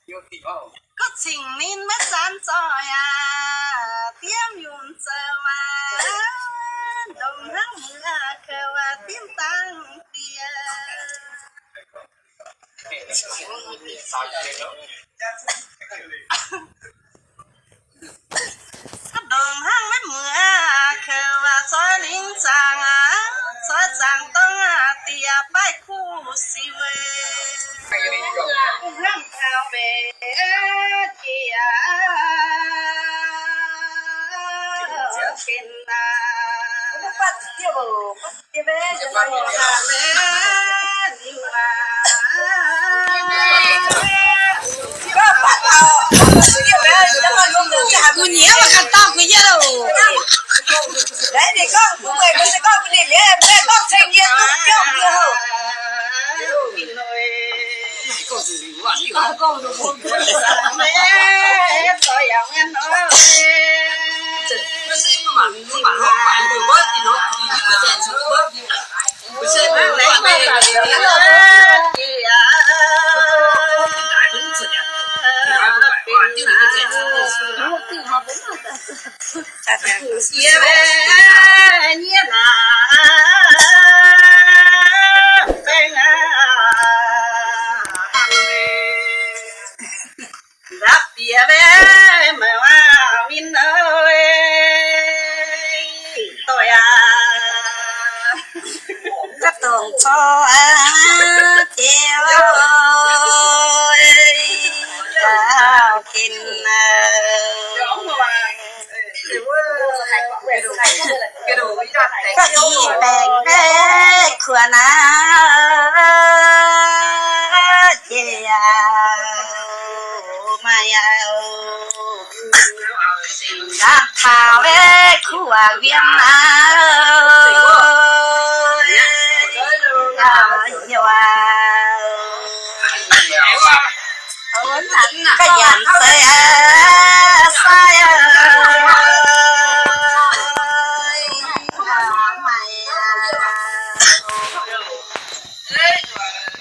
Gorngv cingx ninh maiv zanc zoih aqv, diemv yungz zoux aqv, ndongc hnangv muoz kouv aqv, diemv dangh diex. Gorngv ndongc hnangv maiv muoz kouv aqv, zoih lingh zaangc aqv, zoih zaangc dongh aqv, diex baaih kuv sic weic. Hnangv taux mbeqv jiex aqv, gen aqv. Kuv nyiex maiv ganh dauh kuv yie loh. Nzapv bieqc maiv maaih win-win oc. Doic aac, dongh corc jiex oc, gauh ginv aqv. Gauh i baengc kuonx aqv, jiex aqv, maaih aqv. Nqaang taux kuv waac wien aqv, gauh hnyouv aqv. Ga'nyanc seix aqv, sai aqv, maaih aqv.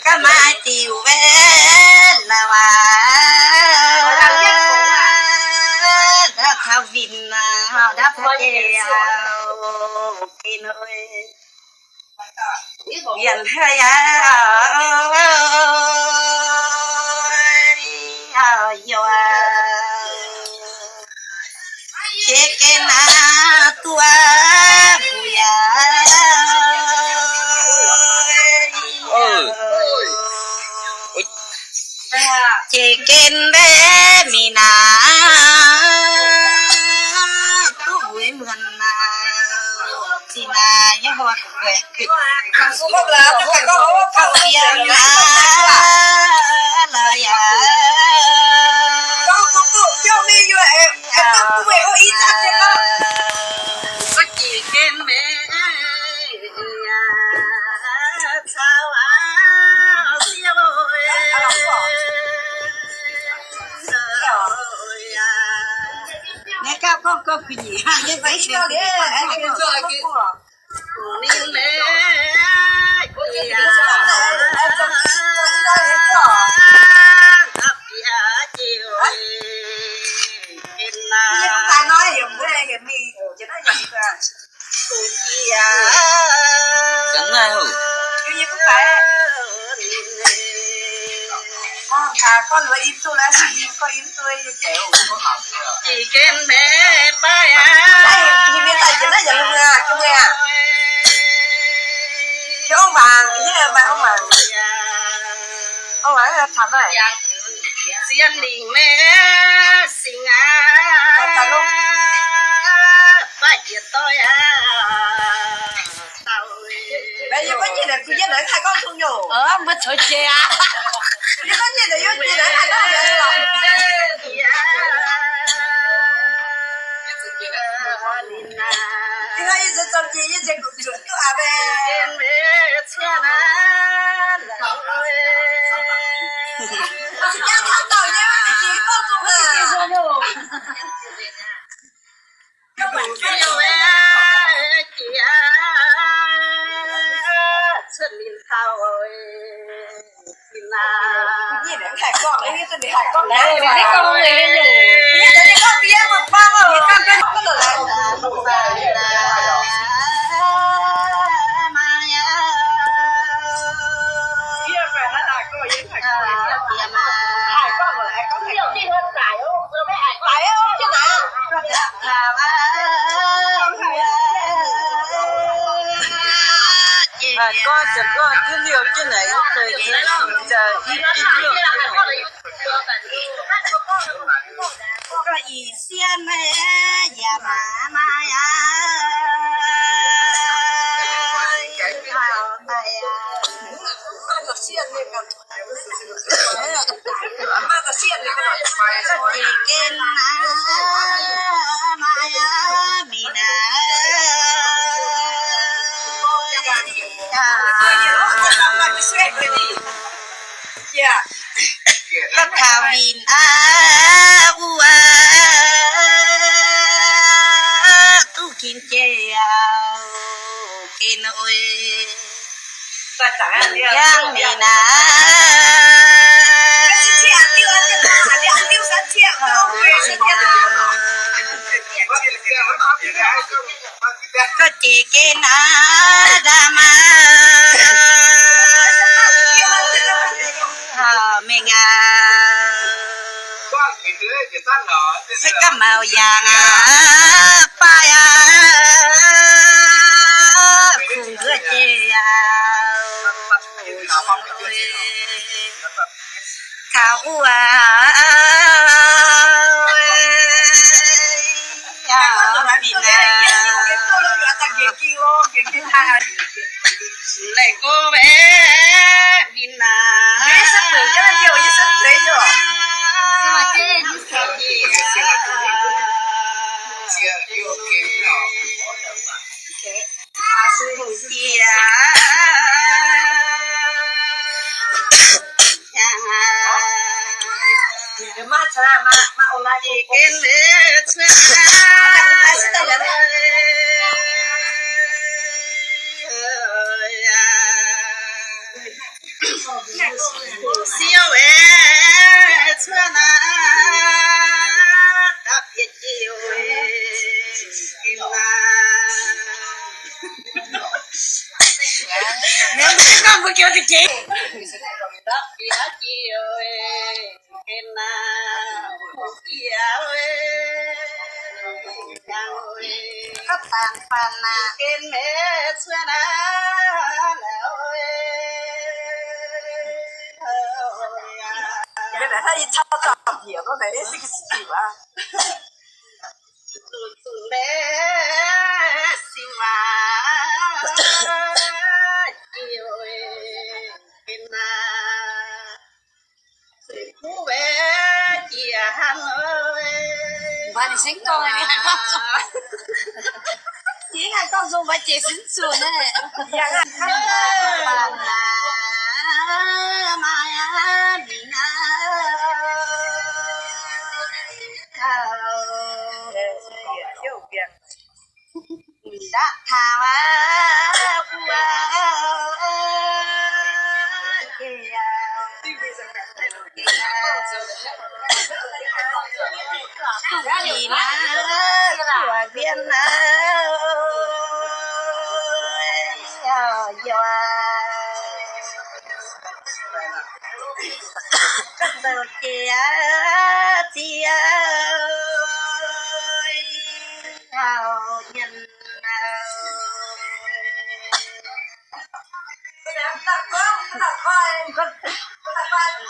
Ga'maaih diuc wetv la'waac, ndau taux winh aqv, ndau taux jiex aqv, gin hnoi. Yienh haaix yaac yaac jiex gen aqv, duqv mbuo yaac jiex gen mbeqv mingh naaic, duqv mbuo muonc naaic, zinh naaic nyei Zien lingc maiv singx aqv, baac jiex doic aqv. Mbuo coux jiex aqv. Haiz gorngv ziepc gorngv duqv liouh jienv naaic, yie zeiz ziex singx zaah i binv liouh. Gorngv i sieqv meih yaac maaih maaih aqv. Maaih aqv. Jiex gen aqv, maaih aqv, mingh aqv. Gapv taux winh aqv, wuov aqv, duqv ginv jiex aqv, gen oc. Yangh mingh aqv. Gapv jiex gen aqv, nda'maah mingh aqv. Se gapv maux yangh aqv, baaih aqv, kungx nduov jiex aqv. Taux wuov aqv, yaac mingh aqv. Laih go mingh aqv. Siou eh, cuotv naaiv dapv bieqc jiu eh, en naaiv. Mbuo gorngv mbuo joux za'gengh dapv bieqc jiu eh, en naaiv, bieqc eh, jangx eh, gapv baan baan naaic, en meix cuotv naaiv la'oc eh. Zuqc zuqc mbe siu waac, jiu en naaiv, zuqc kuv mbe jiex hnangv oc. Mv baac ninh singx gorngv, ninh haih gorngv, ninh haih gorngv nzung mbuo jiex sin zuqc naaiv. Ndapv taux wuov, duqv jiex naaiv, duqv mbienv naaiv, yaac yaac gapv zoux jiex ziex, hauv nyanc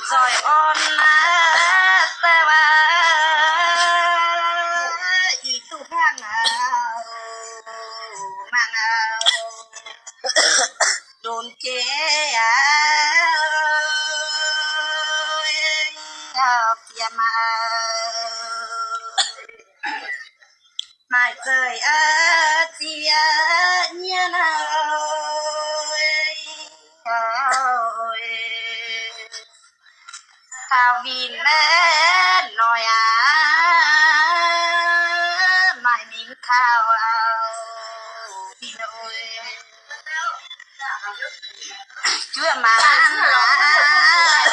nzoih orn naaiv daaih waac, ih duqv hnangv aqv, mangc aqv, ndongc jiex aqv, hauv fiev aqv. Maaih zeiz aqv, ziex nyienh oc. Taux winh maiv noic aqv, maaih mingh taux winh oc. Juov maanc aqv.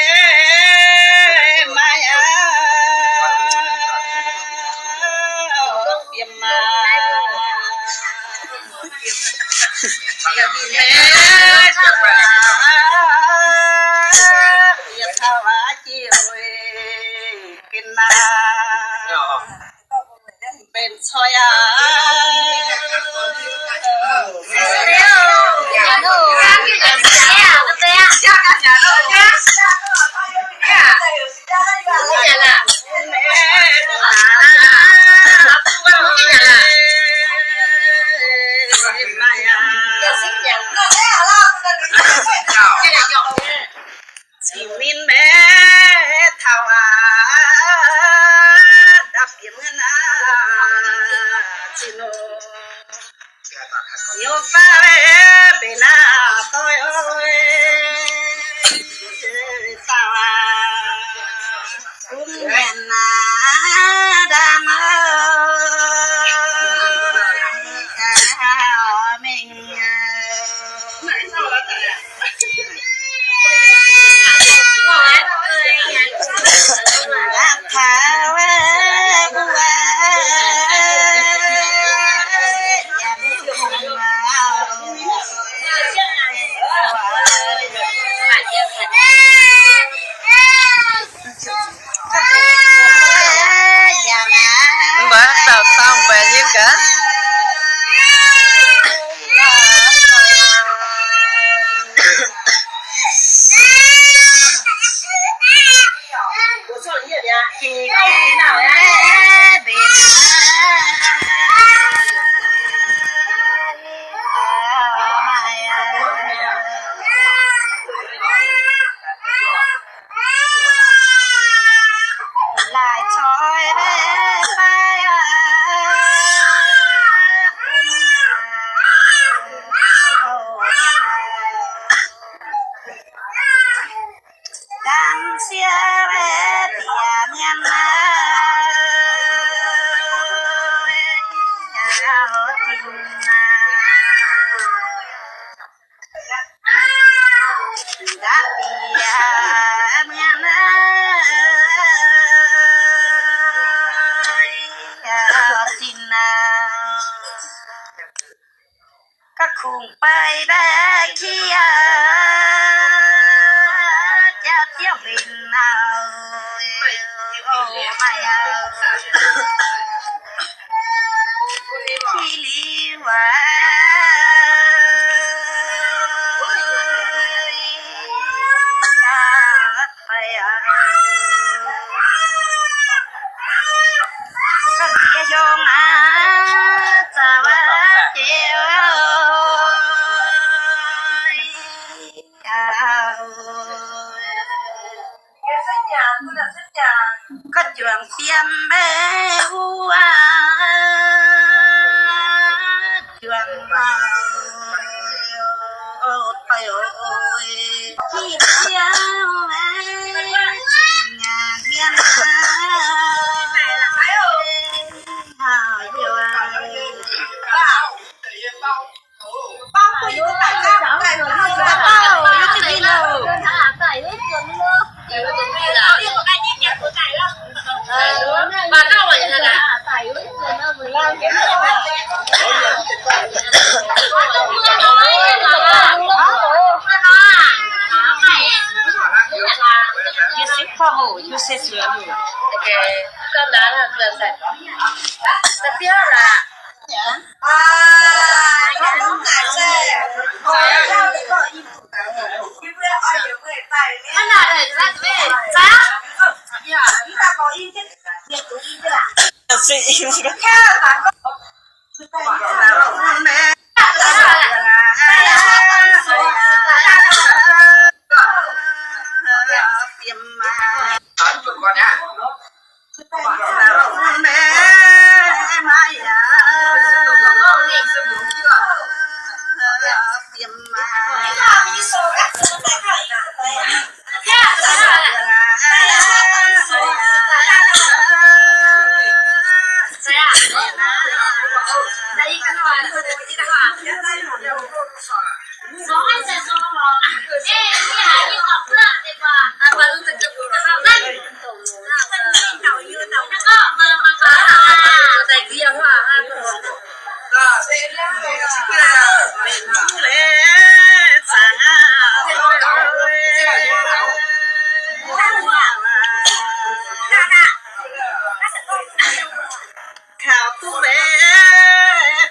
mienh maaih aqv, bieqc maah. Yietc taux aqv jiex oc, gengh naaic. Benx coi aqv. Cing-mienh maiv taux aqv, dapv bieqc mienh aqv, zinh nor. Nyouz fai mbenc naaiv doic oc, dauh aqv, bun mienh naaiv ndaam oc, gauh mingh aqv. Mv baac dauh taux mbaeqc nyei gaax. Kungx baaih mbaeqc qiex jaav diuv mbenc nor, o, maaih aqv. Ti liuz aqv. Ga'juangc dien maiv huv aqv, juangc mauc, o, doic oc. Ih, ziouv aeqv, zinh nyaanh mienh aac, haaix yaac Kaux duqv mbe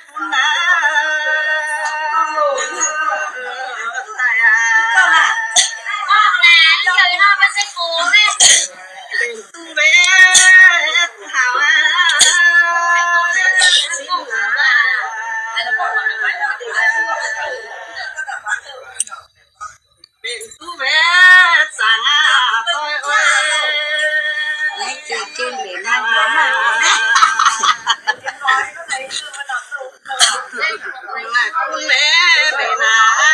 bun naaiv daaih aqv. Benx duqv mbe bun haaix aqv. Mbenc duqv mbe zaangc aqv, doic oc. Maiv zeiz jienv mbenc naaiv mbuo maiv oc. Maaih bun mbe mbenc aqv.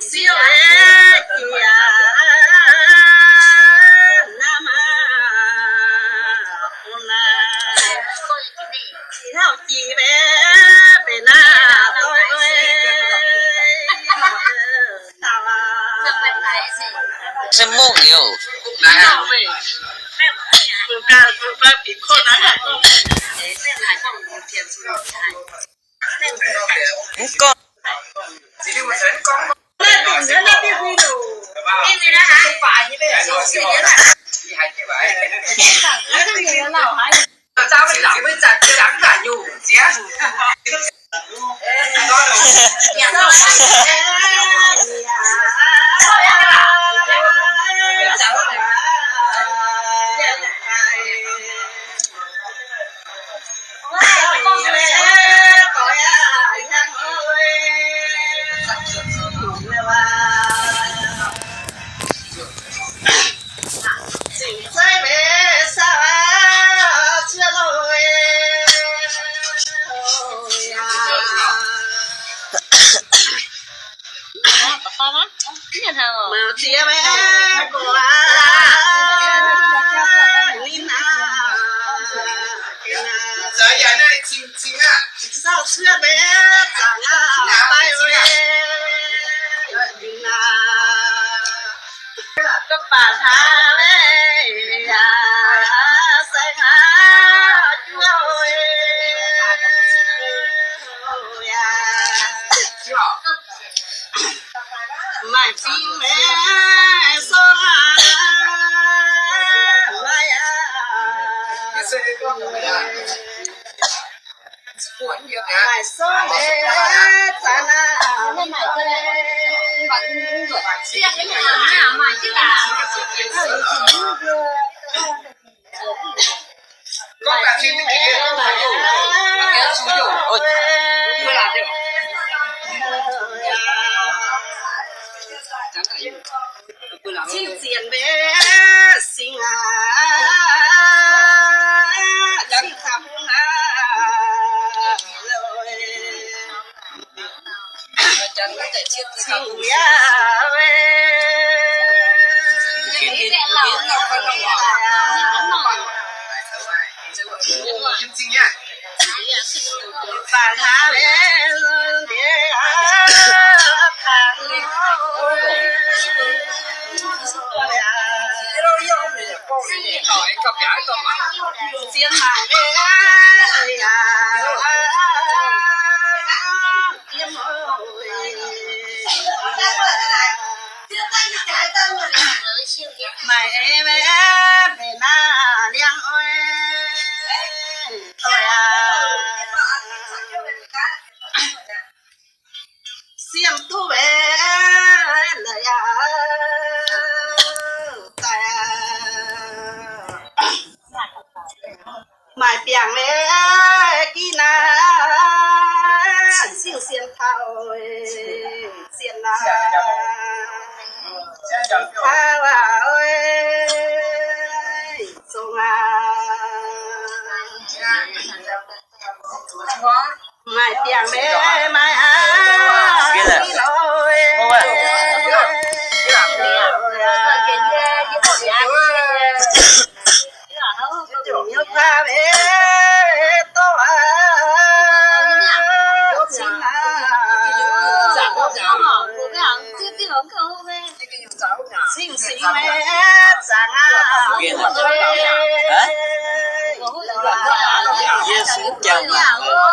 Siou, jiex naaiv maah, bun naaiv, jiex hnangv jiex mbe, mbenc naaiv, doic oc. Se mungv liuz. Mv gorngv. Cuotv mbe zaangc aqv, daaih oc. Ga'baac hlaax leiz yaac saeng aqv, juov oc. Maaih fingx maiv sorng aqv, maaih aqv. Maaih sorng mbe zaangc aqv. Cing-zienx mbe singx aqv, cing-zienx aqv. Cing-zienx aqv. Baac hlaax leiz ndiev aqv, taux zien mangc mbe yaac yiem oc. Maaih mbe mbenc naaiv liangx oc. Siemv duqv mbe la'yaac daaih. Maaih biangh mbe gih naaiv singv sien taux, sien naaiv taux aqv oc, zongx aqv. Maaih biangh mbe maaih aqv. Singx singx maiv zaangc aqv. Yie singx jangx mangc.